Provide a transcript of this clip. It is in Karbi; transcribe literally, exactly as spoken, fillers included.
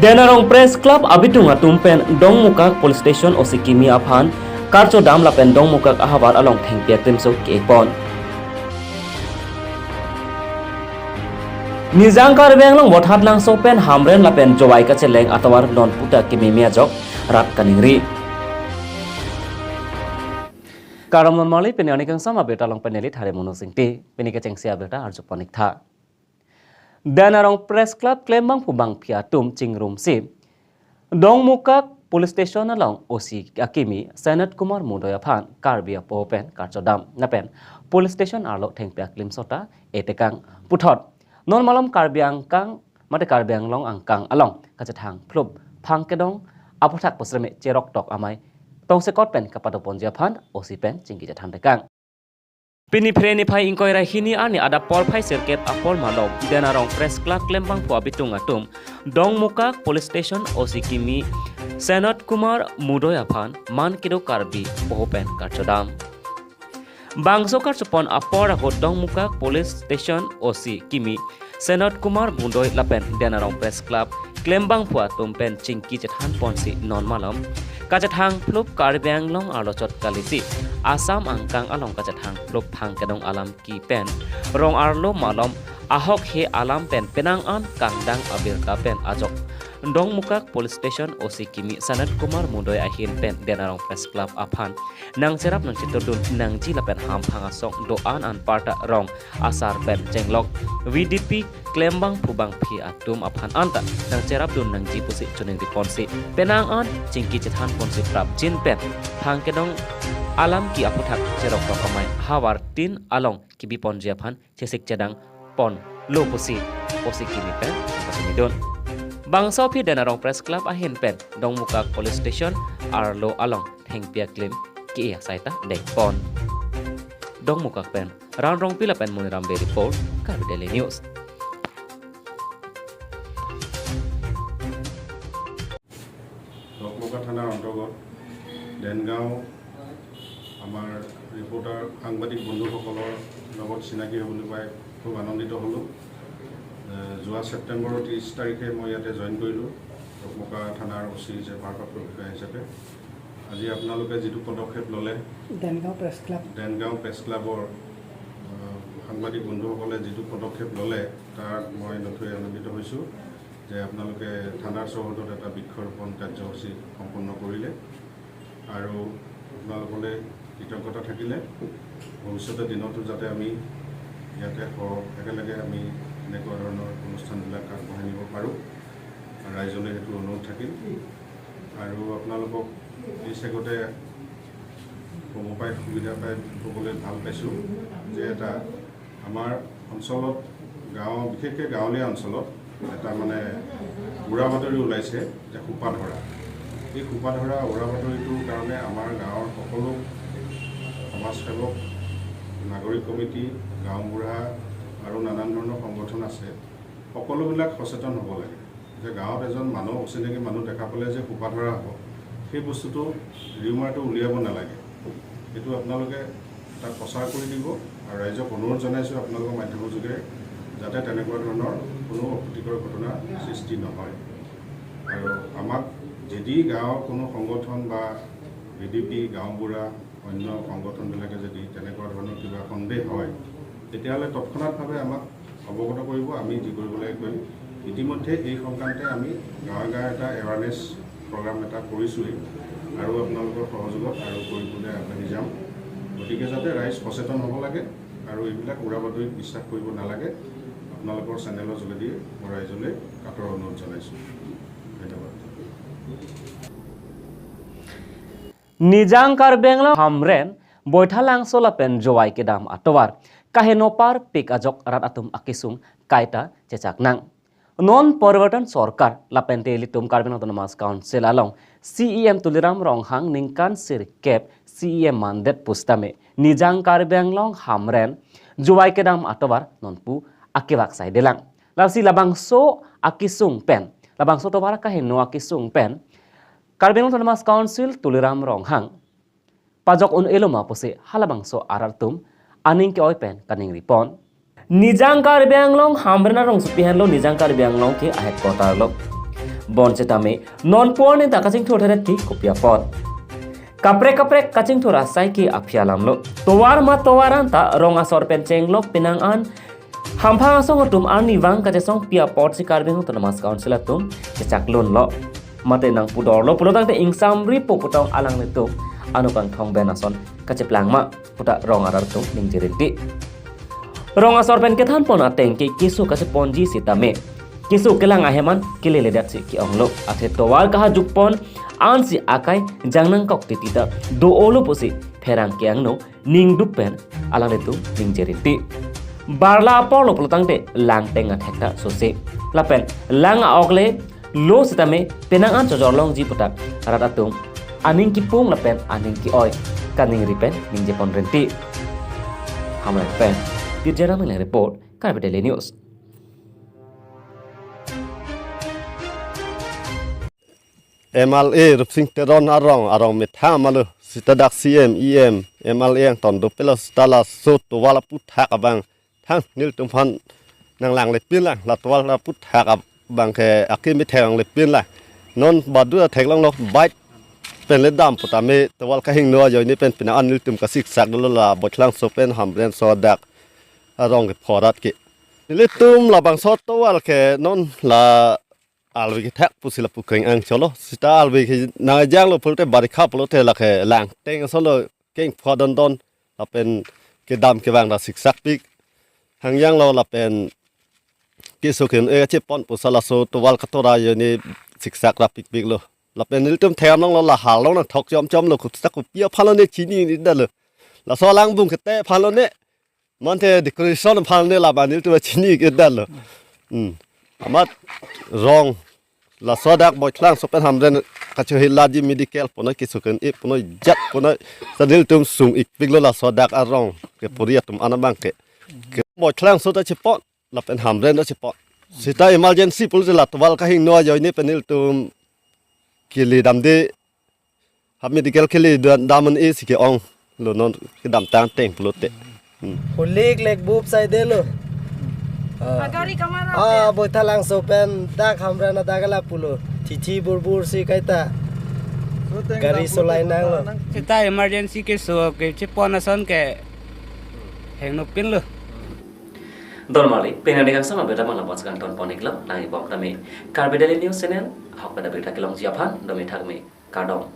Denarong Press Club abitung atum pen Dongmukak Police Station O C kimi aphan karchodam lapen Dongmukak ahavar along thengpi aklimso kepon. Nijang Karbi Anglong Vothatlangso pen Hamren lapen Jowai kacheleng atovar non puta kememe ajok rat kaningri. Kardom non marli, pini arni kangsam abirta along pen neli Thare Munu Singti, pini kechengsi abirta arjuponik tha. Denarong Press Club klembangphu bangphi atum chingrumsi Dongmukak Police Station along O C akimi Sanat Kumar Mudoi aphan Karbi apo pen karchodam lapen Police Station arlo thengpi aklimso ta etekang puthot non malom Karbi angkang mate Karbi Anglong angkang along kachethang phlup phang kedong aputhak pusreme cherok tok amei tongsekot pen kapadoponji aphan O C pen chingki chethan tekang. Pini Phre niphai ingkoi ra hini arni adap porphai sirkep apor malom Denarong Press Club klembangphu abitung atum Dongmukak Police Station O C kimi Sanat Kumar Mudoi aphan man kedo Karbi poho pen karchodam. Bangso karchopon apor ahut Dongmukak Police Station O C kimi Sanat Kumar Mudoi lapen Denarong Press Club klembangphu atum pen chingki chethan ponsi non malom kachethang phlup Karbi Anglong arlochot kalisi Assam angkang along kachethang phlup phang kedong alam ki pen rong arlo malom ahok he alam pen penang an kangdang abirta pen ajok Dongmukak Police Station O C kimi Sanat Kumar Mudoi ahin pen Denarong Press Club aphan nangcherap nangcheturdun nangji lapen hamphang asong do-an anparta rong asar pen chenglok V D P klembangphu bangphi atum aphan anta nangcherapdun nangji pusi choningri ponsi penang an chingki chethan ponsi prapjin pen phang kedong alam ki aputhak cherok tok amei havar tin along kebi ponji aphan chesik chedang ponlo pusi O C kimi pen pasinidun. Bangso aphi Denarong Press Club ahin pen Dongmukak Police Station arlo along thengpi aklim ki-e asai ta dengpon. Dongmukak pen Ran Rongpi lapen Moniram Bey report, Karbi Daily News. দকমকা থানাৰ অন্তৰ্গত দেনগাঁও আমাৰ ৰিপৰ্টাৰ সাংবাদিক বন্ধুসকলৰ লগত চিনাকি হ'বলৈ পাই খুব আনন্দিত হ'লোঁ। এ, যোৱা ছেপ্টেম্বৰৰ ত্ৰিছ তাৰিখে মই ইয়াতে জইন কৰিলোঁ, দকমকা থানাৰ অ চি হিচাপে, ভাৰপ্ৰাপ্ত বিষয়া হিচাপে। আজি আপোনালোকে যিটো পদক্ষেপ ল'লে, দেনগাঁও প্ৰেছ ক্লাব। দেনগাঁও প্ৰেছ ক্লাবৰ, আহ, সাংবাদিক বন্ধুসকলে যিটো পদক্ষেপ ল'লে, তাত মই নথৈ আনন্দিত হৈছোঁ যে আপোনালোকে থানাৰ চৌহদত এটা বৃক্ষৰোপণ কাৰ্যসূচী সম্পন্ন কৰিলে। আৰু আপোনালোকলৈ কৃতজ্ঞতা থাকিলে, ভৱিষ্যতৰ দিনতো যাতে আমি ইয়াতে স-, একেলগে আমি এনেকুৱা ধৰণৰ অনুষ্ঠানবিলাক আগবঢ়াই নিব পাৰোঁ, ৰাইজলৈ সেইটো অনুৰোধ থাকিল। আৰু আপোনালোকক প্লিজ আগতে ক'ব পাই, সুবিধা পাই ক'বলৈ ভাল পাইছোঁ যে এটা আমাৰ অঞ্চলত, গাঁও, বিশেষকৈ গাঁৱলীয়া অঞ্চলত এটা মানে উৰা বাতৰি ওলাইছে যে সোপা ধৰা। এই সোপা ধৰা উৰা বাতৰিটোৰ কাৰণে আমাৰ গাঁৱৰ সকলো সমাজসেৱক, নাগৰিক কমিটি, গাঁওবুঢ়া আৰু নানান ধৰণৰ সংগঠন আছে, সকলোবিলাক সচেতন হ'ব লাগে যে গাঁৱত এজন মানুহ, অচিনাকি মানুহ দেখা পালে যে সোপা ধৰা হ'ব, সেই বস্তুটো, ৰিউমাৰটো উলিয়াব নালাগে। সেইটো আপোনালোকে তাক প্ৰচাৰ কৰি দিব। আৰু ৰাইজক অনুৰোধ জনাইছোঁ আপোনালোকৰ মাধ্যমৰ যোগেৰে যাতে তেনেকুৱা ধৰণৰ কোনো অপ্ৰীতিকৰ ঘটনা সৃষ্টি নহয়। আৰু আমাক যদি গাঁৱৰ কোনো সংগঠন বা ভি ডি পি, গাঁওবুঢ়া, অন্য সংগঠনবিলাকে যদি তেনেকুৱা ধৰণৰ কিবা সন্দেহ হয়, তেতিয়াহ'লে তৎক্ষণাতভাৱে আমাক অৱগত কৰিব, আমি যি কৰিব লাগে কৰিম। ইতিমধ্যে এই সংক্ৰান্তে আমি গাঁৱে গাঁৱে এটা এৱাৰনেছ প্ৰগ্ৰাম এটা কৰিছোঁৱেই, আৰু আপোনালোকৰ সহযোগত আৰু কৰিম বুলি আগবাঢ়ি যাম। গতিকে যাতে ৰাইজ সচেতন হ'ব লাগে আৰু এইবিলাক উৰা বাতৰিত বিশ্বাস কৰিব নালাগে, আপোনালোকৰ চেনেলৰ যোগেদি মই ৰাইজলৈ কাতৰ অনুৰোধ জনাইছোঁ। ধন্যবাদ। Nijang Karbi Anglong Hamren, Boithalangso lapen Jowai kedam atovar kaheno parpik ajok rat atum akesung kaita chechak nang. Non Porivartan Sorkar lapen te ilitum Karbi Anglong Autonomous Council along C E M Tuliram Ronghang ningkan sirkep C E M mandet pusitame Nijang Karbi Anglong Hamren Jowai kedam atovar nonpu akevak saidelang. Lasi labangso akesung pen, labangso tovar kaheno akesung pen Karbi Anglong Autonomous Council Tuliram Ronghang pajok un-elo ma pusi halabangso arat atum aning ke-oi pen kaningri pon. Nijang Karbi Anglong Hamren arongsopi henlo Nijang Karbi Anglong ke a-headquarter lo. Bonsitame non puan ta kachingthur theret ti kopi apot? Kaprek kaprek kachingthur asai ke aphi alamlo. Tovar ma tovar anta rong asor pen chenglok penang an hamphang asong atum arnivang kachesongpi apotsi Karbi Anglong Autonomous Council atum kechaklunlo. Mate nangpudorlo pulo tangte ingsamri po putong alanglitum anuk kangthong pen ason kacheplang ma puta rong arat atum ningje rinti. Rong asor pen kethan pon ateng ke keso kacheponji sitame keso kelang ahem an keleledet si ke-onglo. Athe tovar kahajuk pon ansi akai jangnangkok titi ta do-olo pusi pherangke angno ningdup pen alanglitum ningje rinti. Barla aporlo pulo tangte langteng athek ta sose. Lapen lang a-ok le lo sitame penang an chojor longji puta rat atum aning kipung lapen aning ke-oi kaningri pen ningje pon rinti. Hamren pen Tirjana Mengleng report, Karbi Daily News. M L A Rupsing Teron arong, arong methang malo, sita dak C M, E M, M L A angton dopelo sita laso tovar aputhak abang thang nelitum aphan nanglang lepin lang, la tovar aputhak abang ke akimi theklang lepin lang. Non badu ta theklonglo, bike pen le dam putame tovar kahingno ajoine pen penang an nelitum kasiksak dolo la Boitlangso pen Hamren so dak arong ke phorat ke. Nelitum labangso tovar ke non la alwi kethak pusi lapu kreng ang cholo. Sita alwi ke nangjanglo pulote barikha pulote lake langteng asonlo keng pho don don lapen kedam kevang ta siksak pik. Hangjanglo lapen keso ke-un-e kachepon pusi laso tovar katora ajoine siksak ra pikpiklo. Lapen nelitum thekdam longlo, la hal long nangthok chomchomlo, kutak kopi aphan lone chini ni dalo. Laso alangbung kete aphan lone, mante decoration aphan lone, labang nelitum chini ke dalo. Hmm. Amat rong laso dak Boitlangso pen Hamren kachohila ji medical punoi keso ke-un-e punoi jat punoi, sa nelitum sung-ikpiklo laso dak arong ke puri atum an abang ke. Ke Boitlangso ta chepon lapen Hamren ta chepon. Sita emergency pulote la tovar kahingno ajoine pen nelitum kele damde, ha medical kele dam, dam un-e si ke-onglo non kedamtang ateng pulote. Hmm. Holik lekbup saidelo. Ah. Agari kamara Ah, pe. Boitlangso pen dak Hamren adak lapulo. Thithi burbur si kaita gari solai nanglo. Sita emergency keso kechepon ason ke hengno pinlo. Dormali, penang deka sama beta mala bos kangton pon-iklo, nang-ibom tame Karbi Daily News Channel, ahok pada berita kelongji aphan, dome thakme, kardom.